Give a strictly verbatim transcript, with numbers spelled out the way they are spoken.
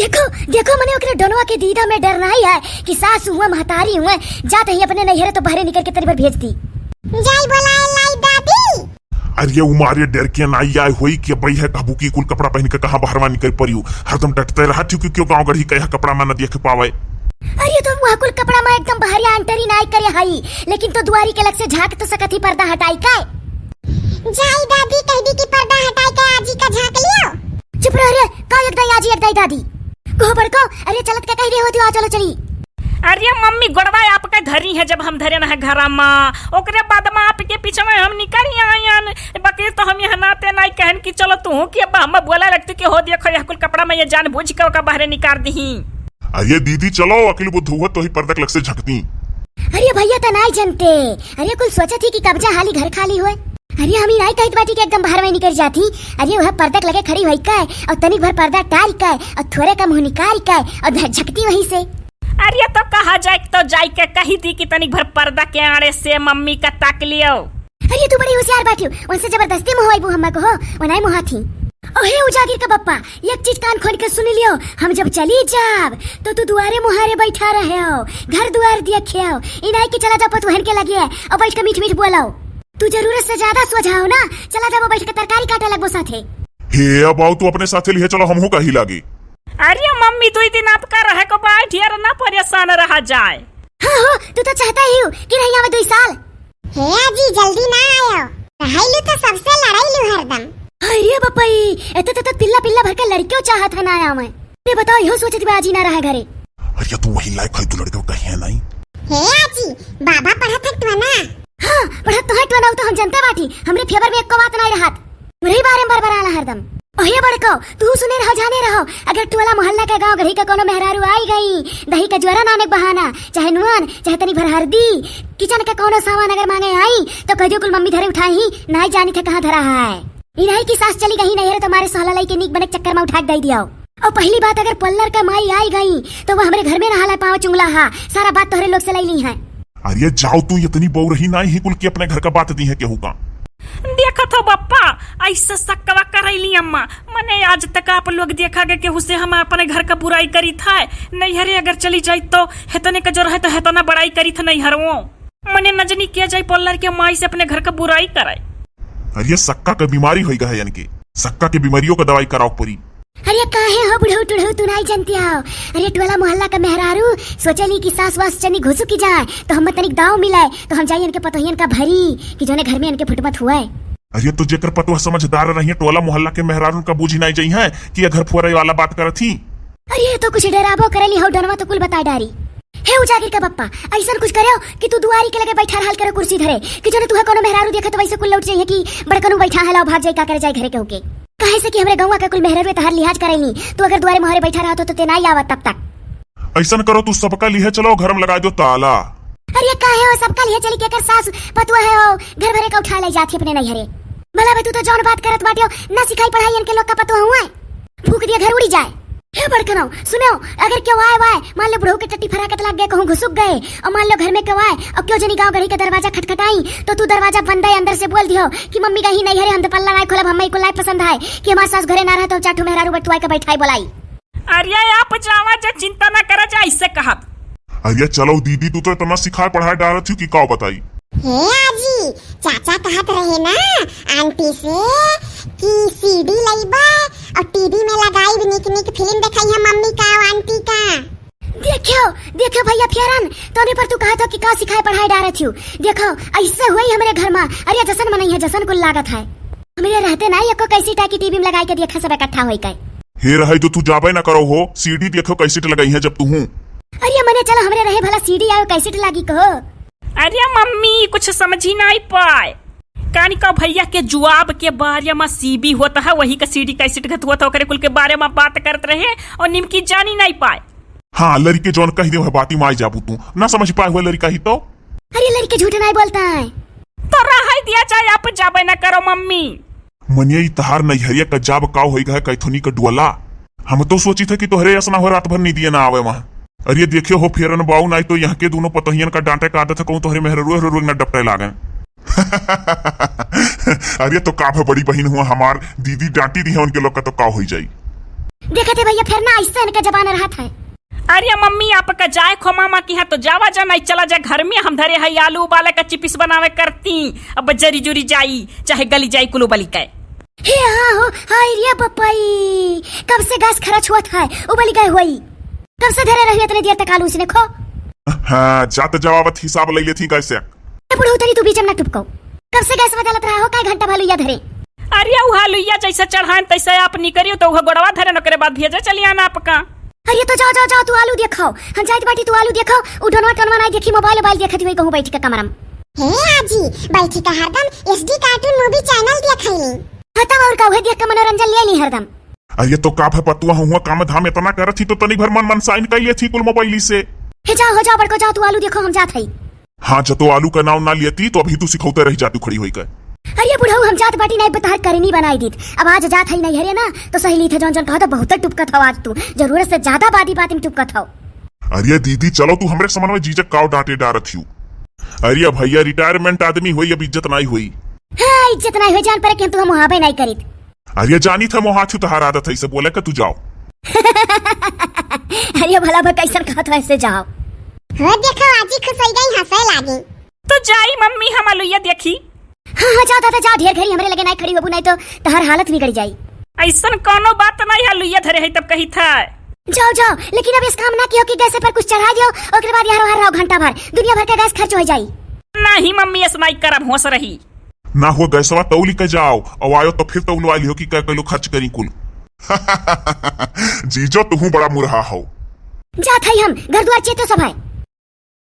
देखो, देखो, मने ओकरे डोनवा के दीदा में डर नाहीं है कि सास हुआ, महतारी हुआ, जात ही अपने नैहरे तो बहरे निकल के तनी भर भेज दी। जाई बोलाए लाई दादी। अरे, उ मारे डर के नाहीं आए होई कि अबई है कहबू कि कुल कपड़ा पहिन के कहाँ बहरवा निकल परियो। हरदम डटते रहत हो कि क्यों गाँव गढ़ी का यह कपड़ा में न देख पावे। अरे, तो वह कुल कपड़ा में एकदम बहरिया एंट्री नाहीं करे हई, लेकिन तो दुआरी के लग से झाँक तो सकत ही पर्दा हटाई के। जाई दादी, कह दी कि पर्दा हटाई के आजी का झाँक लियो। चुप रह रे, का एक दाई आजी, एक दाई दादी। कहो बड़को, अरे चलत का कह रहे होती हो, आ चलो चली। अरे मम्मी, गोड़वा आपके धरी है, जब हम धरे न है घरा मा, ओकरे बाद मा आपके पीछे में हम निकल आयन। बकरी तो हम यहाँ नाते नाहीं कहन कि चलो तू कि अब हम बोला लगती कि हो देखो यह कुल कपड़ा में ये जानबूझ के ओका बहरे निकाल दही। अरे दीदी चलो, अकिल बुद्धू हुआ तो ही पर्दा के लग से झकती। अरे भैया तो नाहीं जनते, अरे कुल सोचत ही कि कब्जा हाली घर खाली होए। अरे हम ही नाहीं कहत बाटी कि एकदम बाहर में निकल जाती। अरे वह पर्दा के लगे खड़ी होई के और तनिक भर पर्दा टार के और थोड़े का मुँह निकाल के और झ-, झकती वहीं से। अरे तो कहा जाए तो जाए के कही दी कि तनिक भर पर्दा के आड़े से मम्मी का ताक लियो। अरे तू बड़ी होशियार बाटी हो, उनसे जबरदस्ती मोहवाइबू हम्मा को हो, वो नाहीं मोहा थी। ओहे उजागिर का बप्पा, एक चीज कान खोल के सुन लियो, हम जब चली जाब तो तू दुआरे मुहारे बैठा रहे हो, घर दुआर देखे हो, ई नाहीं कि चला जाओ पतुहन के लगे और बैठ के मीठ मीठ बोलाओ। तू जरूरत से ज्यादा सोझा हो ना, चला जाबो बैठ के तरकारी काटे लगबो साथे। हे, अब आओ तू अपने साथे लिहे चलो, हमहू कही लागी। अरे मम्मी, दुई दिन आपका रहे को बा, ढेर ना परेशान रहा जाए। हाँ हो, तू तो चाहता ही हो कि रही आवे दुई साल। हे आजी, जल्दी ना आयो, रहैलू तो सबसे लड़ैलू हरदम। अरे बपई, एत तत पिल्ला पिल्ला भर के लड़कियों चाहत है ना आवे। ते बताओ, इहो सोचत बा आजी ना रहे घरे। अरे तू वही लायक है, तू लड़के कहीं है नहीं। हे आजी, बाबा पढ़त हक तो ना? हाँ, पढ़त तो है तो ना, उ तो हम जनते बाटी, हमरे फेवर में एको बात नहीं रहत। हमरे ही बारे में बरबराला हरदम। ओहे बड़को, तू सुने रहो, जाने रहो, अगर टोला मोहल्ला के गाँव गढ़ी के कोनो मेहरारू आई गई, दही का ज्वरा नाने के बहाना, चाहे नुआन, चाहे तनी भर हरदी, किचन के कोनो सामान अगर मांगे आई, तो कह दियो कुल मम्मी धरे उठाई ही, नाहीं जानी थे कहाँ धरा है। ई नाहीं कि सास चली गई नैहरे तो मारे सहला लई के नीक बने के चक्कर में उठा के दे दियो। और पहली बात, अगर पल्लर का माई आई गई, तो वो हमरे घर में ना हाला पाँव चुंगला हा, सारा बात तोहरे लोग से लई ली है। अरे जाओ तू, इतनी बौरही नाहीं ही कुल की अपने घर का बात दी है केहू का। देखत हो बप्पा, ऐसे सक्कवा करैली अम्मा, मने आज तक आप लोग देखा गए केहू से हम अपने घर का बुराई करी था, नैहरे अगर चली जाई तो हेतने का जो रहे तो हेतना बड़ाई करी था नैहरवो। मने नजनी किया जाए पल्लर के माई से अपने घर का बुराई करे। अरे सक्का के बीमारी होई गए इनके, सक्का के बीमारियों का दवाई कराओ परी। अरे काहे हो बुढ़ऊ टुढ़ऊ तू नाहीं जनती हो? अरे टोला मोहल्ला का मेहरारू सोचेली कि सास वास चनी घुसुकी जाए तो हम तनिक दाव मिले तो हम जाई इनके पतोहियन का भरी कि जोने घर में इनके फुटमत हुए। अरे तो जेकर पतोह समझदार रही है, टोला मोहल्ला के मेहरारू का बूझी नाहीं जाई है कि ये घर फुअरई वाला बात करत ही। अरे ये तो कुछ डराबो करेली हो, डरवा तो कुल बता डारी। हे उजागिर का बप्पा, ऐसन कुछ करेओ कि तू दुआरी के लगे बैठा रहल करो कुर्सी धरे, कि जने तुहे कोनो मेहरारू देखे तो वैसे कुल लौट जाइए कि बड़कनू बैठा है, लाओ भाग जाए, का करे जाए घरे के होके। काहे से कि हमरे गौवा का कुल मेहरारू तहार लिहाज करेली, तू अगर दुआरे मोहरे बैठा रहत हो तो ते नाहीं आवत तब तक। ऐसन करो, तू सबका लिहे चलो, घर में लगा दो ताला। अरे काहे हो, सबका लिहे चली, केकर सास पतुआ है हो, घर भरे का उठा ले जाती अपने नैहरे। भला भाई तू तो जौन बात करत बाटियो, ना सिखाई पढ़ाई इनके लोग का पतुआ हुआ है। फूक दिया घर उड़ी जाए। हे बड़कनो, सुनो, अगर केहू आए वाए, मान लो बुढ़ऊ के टट्टी फराकत लग गए, कहूँ घुसुक गए, और मान लो घर में केहू आए, और केहू जनी गाँव गढ़ी के दरवाजा खटखटाई, तो तू दरवाजा बंद है, अंदर से बोल दियो कि मम्मी गई नैहरे, हम तो पल्ला नाहीं खोलब, हमें कुल नाहीं पसंद है कि हमार सास घरे ना रहे, तो चार ठो मेहरारू बटुआई के बैठाई बोलाई। अरे आप जावा जे, चिंता ना करा जा, ऐसे कहब। अरे चलो दीदी, तू तो इतना सिखाए पढ़ाए डारत हो कि का बताई। हे आजी, चाचा कहत रहे ना आंटी से कि सीडी लइबा और टीवी में लगाई निक निक फिल्म देखाई है मम्मी का और आंटी का। देखियो, देखियो भैया फेरन, तोने पर तू कहत हो कि का सिखाए पढ़ाए डारत हो। देखो, ऐसे हुई हमरे घर में, अरे जसन मनई है, जसन कुल लागत है। हमरे रहते ना एको कैसेट आके टीवी में लगाई के देखे सब इकट्ठा होई के। हे रहे जो तू जाबे ना करो हो, सीडी देखो कैसेट लगाई है जब तू हूँ। अरे मने चलो हमरे रहे भला सीडी आयो कैसेट लागी कहो। अरे मम्मी कुछ समझी नाहीं पाए। कानी का भैया के जुआब के बारे में सीबी होत है, वही का सीडी कैसेट घत होत है, ओकरे कुल के बारे में बात करत रहे और निमकी जानी नाहीं पाए। हाँ, लड़के जौन कह दे वह बाती माई जाबू तू, ना समझ पाए हुए लड़का ही तो। अरे लड़के झूठ नाहीं बोलता है। तो रहाई दिया जाए, आप जाबे ना करो मम्मी। मनिया ई तहार नैहरिया का जाब का होई गए कैथुनी का डुअला। हम तो सोची थे कि तोहरे असना हो रात भर नींदिया ना आवे वहाँ। अरे देखे हो फेरन बाऊ, नाहीं तो यहाँ के दोनों पतोहियन का डांटे का आदत है, कहूँ तोहरे मेहररुए हररुए न डपटे लागे। अरे तो का भे बड़ी बहिन हुआ हमार, दीदी डांटी दी है उनके लोग का तो का होई जाई। देखत है भइया, फिर ना अइसे इनका जबान रहत है। अरे मम्मी, आपका जाए खो मामा की यहाँ तो जावा जा, नहीं चला जा घर में, हम धरे है आलू उबाले का चिप्स बनावे करती, अब जरी जुरी जाई चाहे गली जाई कुल उबली के। हे हाँ हो, हाय रे बपई, कब से गैस खर्च हुआ था, उबली गए हुई, कब से धरे रही इतने देर तक आलू इसने खो। हाँ, जात जवाबत हिसाब ले लेथी कैसे। ए बुढ़ऊ, तनी तू बीच में ना टुपको। कब से गैस में जलत रहा हो, काई घंटा भा लुइया धरे? अरे उ हालुइया जैसे चढ़ाएन तैसे आप निकरियो तो उह गोड़वा धरे, ओकरे बाद भेजे चलिया ना आपका। अरे तो जाओ, जाओ, जाओ, तू आलू देखाओ, हम जाइत बाटी, तू आलू देखाओ। उ डोनवा टोनवा नाई देखी, मोबाइल वोबाइल देखत हुई कहूँ बैठ के कमरा में। हे आजी, बैठी का हरदम एसडी कार्टून मूवी चैनल देखैली। हाँ, तब और का, उहे देख के मनोरंजन ले ली हरदम। अरे तो का भे पतुआ हुआ, काम धाम इतना करत ही तो तनी भर मन मनसाइन कइ लेथी कुल मोबाइली से। हे जाओ, हो जाओ बड़को, जाओ, तू आलू देखो, हम जात हई। हाँ, जतो आलू का नाव ना लियती तो अभी तू सिखौते रह जातू खड़ी होई के। अरे बुढ़ऊ, हम जात बाटी, नाई बताहर करनी बनाई दीत। अब आज जात हई नैहरे ना, तो सहेली थे जौन जौन कहत, बहुत टुपकत हौ आज तू, जरूरत से ज्यादा बादी बात में टुपकत हौ। अरे दीदी, चलो तू हमरे समन में जीजक काव डांटे डारत हियो। अरे भइया, रिटायरमेंट आदमी होई, अब इज्जत नाई होई। हाँ, इज्जत नाई होई, जान परे कि हम तू हम मुहाबे नाई करीत। अरे जानी था मोहा छु तहार आदत है, इसे बोले के तू जाओ। अरे भला भा कैसन कहत है, ऐसे जाओ। हो देखो, आजी खुश हो गई, हंसे लागी। तो जाई मम्मी, हम आलुइया देखी। हाँ, हाँ, जाओ दादा, जाओ, ढेर घड़ी हमरे लगे नाई खड़ी होबू, नाई तो तहार हालत बिगड़ जाई। ऐसन कोनो बात नाई है, लुइया धरे है तब कही था। जाओ, जाओ, लेकिन अब इस काम ना कियो कि गैस पर कुछ चढ़ा दियो, ओकरे बाद यहाँ रहो घंटा भर, दुनिया भर का गैस खर्च हो जाई। नहीं मम्मी, ऐसा नाई करब, होश रही। ना हो गैसवा तौली के जाओ, और आयो तो फिर तौलवा लियो कि कै किलो खर्च करी कुल। जीजो, तुहू बड़ा मुरहा हो। जात हई हम, घर दुआर चेतो सब है।